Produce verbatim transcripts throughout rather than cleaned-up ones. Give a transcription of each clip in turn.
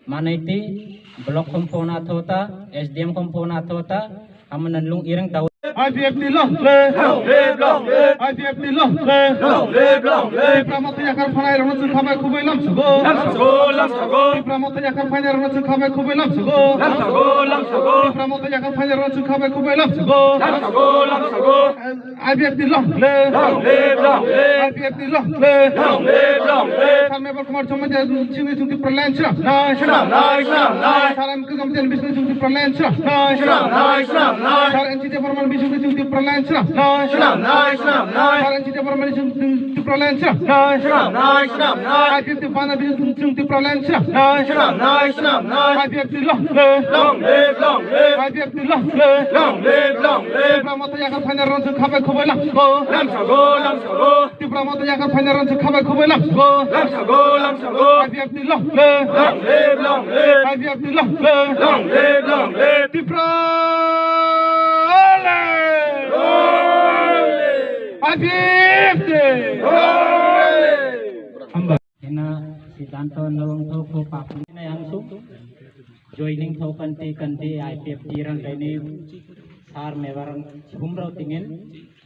Manaiti block khom phone athota, S D M khom phone athota, amana lung irang tau. I P F T long live! Long live, long live! I P F T long live! Long live, long live! Tipra motha yakar phanai rano chwng khabai khubai lam sugo. Lam sugo, lam sugo! Tipra motha yakar phanai rano chwng khabai khubai lam sugo. Lam sugo, lam sugo! Tipra motha yakar phanai rano chwng khabai khubai lam sugo. Lam sugo, lam sugo! I P F T long live! Long live, long live! I P F T long live! Long live, long live! Sir Meval Kumar Chowmani chini chungti pralan chra nai. Chra nai, chra nai! Sir M K Gambian bisni chungti pralan chra nai. Chra nai, chra nai! Sir N C Debbarma bisni chungti pralan chra nai. Chra nai, chra nai! Sir N C Debbarma chungti pralan chra nai. Chra nai, chra nai! I P F T bana bisni chungti pralan chra nai. Chra nai, chra nai! I P F T long live! Long live, long live! I P F T long live! Long live, long live! Tipra motha yakar phanai rano chwng khabai khubai lam sugo. Lam sugo, lam sugo! Tipra motha yakar phanai rano chwng khabai khubai lam sugo. Lam sugo, lam sugo! I P F T long live! Long live, long live! I P F T long live! Long live, long live! Tipra live! Long live! I P F T! Long live! Hamba. Hina Siddhanto nung thok ko papni na yang sung. Joining thok kanti kanti I P F T rang kaini sar mebar sumrau tingin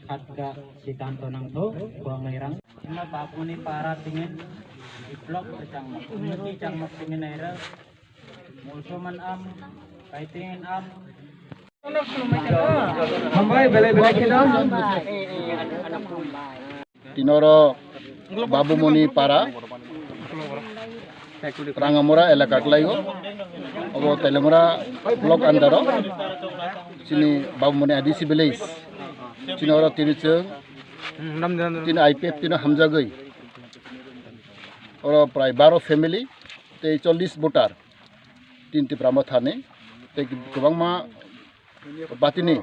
khatka Siddhanto nang thok ko ngai rang. Hina Babuni para tingin block chang mak, ki chang mak tingin aira. Musuman am, kaitingin am. Hambai, belai belai kheno. Tini oro Babumoni para, Rangamura elaka kwlaigo. Obo Teliamura block under o. Chini Babumoni A D C village. Chini oro tini chwng, tini I P F T no hamjagwi. Oro prai baro family tei chollish voter. Tin Tipra Mothani tei kwbangma party ni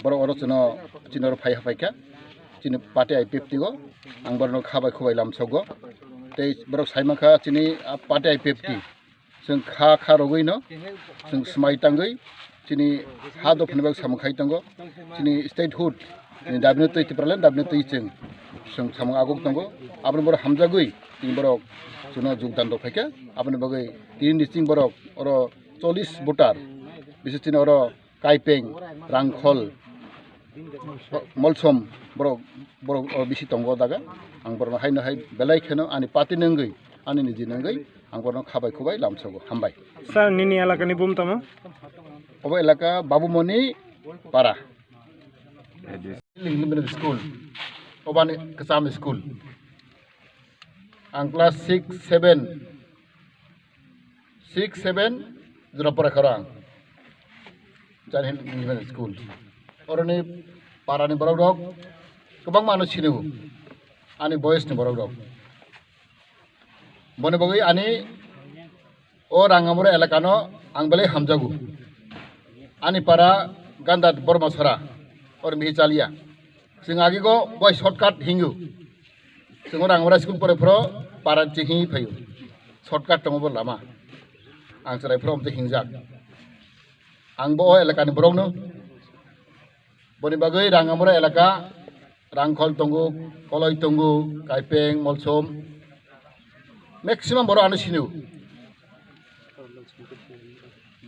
borok oro chwngno, chini oro phai, phai kha chini party I P F T o. Ang borokno kha bai khubai lamsogo tei borok sai mankha chini, ah, party I P F T chwng kha, kha rogwi no chwng swmai tangwi chini ha dophani bagwi samung khai tongo, chini statehood ni dabi no twi Tipraland dabi no twi chwng, chwng samung aguk tongo. Aboni borok hamjagwi tini borok chwngno jogdan rok phaikha. Aboni bagwi tini ni chwng borok oro chollish voter, bises chini oro Kaipeng, Rangkhol, Molsom borok, borok oro bisi tongo o jaga. Ang borokno haino hai belai kheno ani party ni wngwi, ani niji ni wngwi ang borokno kha bai khubai lamsogo. Hambai. Sir, nini elakani bum tamo? Obo elaka Babumoni para. School. Obani kwcham school. Ang class six, seven, six, seven jora pore kharo ang. Jani English medium school. Oroni parani borok rok kwbangma ano sinigo. Ani boyes ni borok rok. Boni bagwi ani o Rangamura elakano ang belai hamjago. Ani para Ganda Bormasora, or mihi chalia. Chwng agigo bai shortcut hingo. Chwng o Rangamura school pore phoro para ching hingi phaio. Shortcut tongo bo lama. Ang chwrai phoro omte hingjak. Ang bo o elakani borokno. Boni bagwi Rangamura elaka, Rangkhol tongo, Koloi tongo, Kaipeng, Molsom, maximum borok ano sino.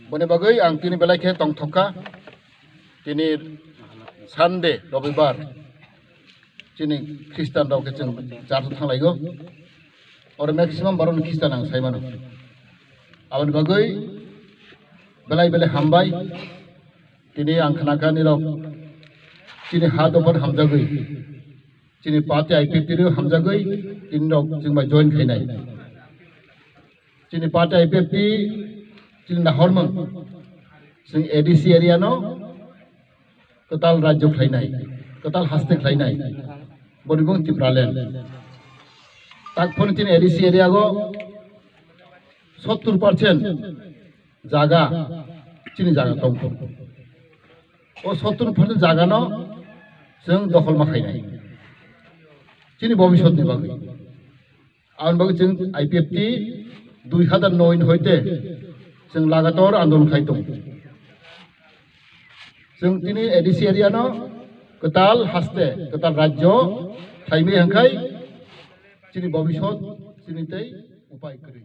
Boni bagwi ang tini belai khe tongthokha. Tini Sunday, Robibar, chini Christian rok khe chwng church o thanglaigo. Oro maximum borok ni Christian ang sai mano. Aboni bagwi belai belai hambai. Tini ang khnakha nirok chini ha dophano hamjagwi, chini party I P F T rok hamjagwi, tini rok chwng bai join khainai. Chini party I P F T chini nahormung, chwng A D C area no kwtal rajyo khlainai, kwtal haste khlainai, boni bung Tipraland. Takphano chini A D C area go sottur percent jaga chini jaga tongkho. O sottur percent jaga no chwng dokhol ma khainai chini bobisot ni bagwi. Aboni bagwi chwng I P F T dui hazar noi ni hoite chwng lagator andolon khai tongo. Chwng tini A D C area no kwtal haste, kwtal rajyo khlaimani hwnkhai chini bobisot chini tei upai kwrwi.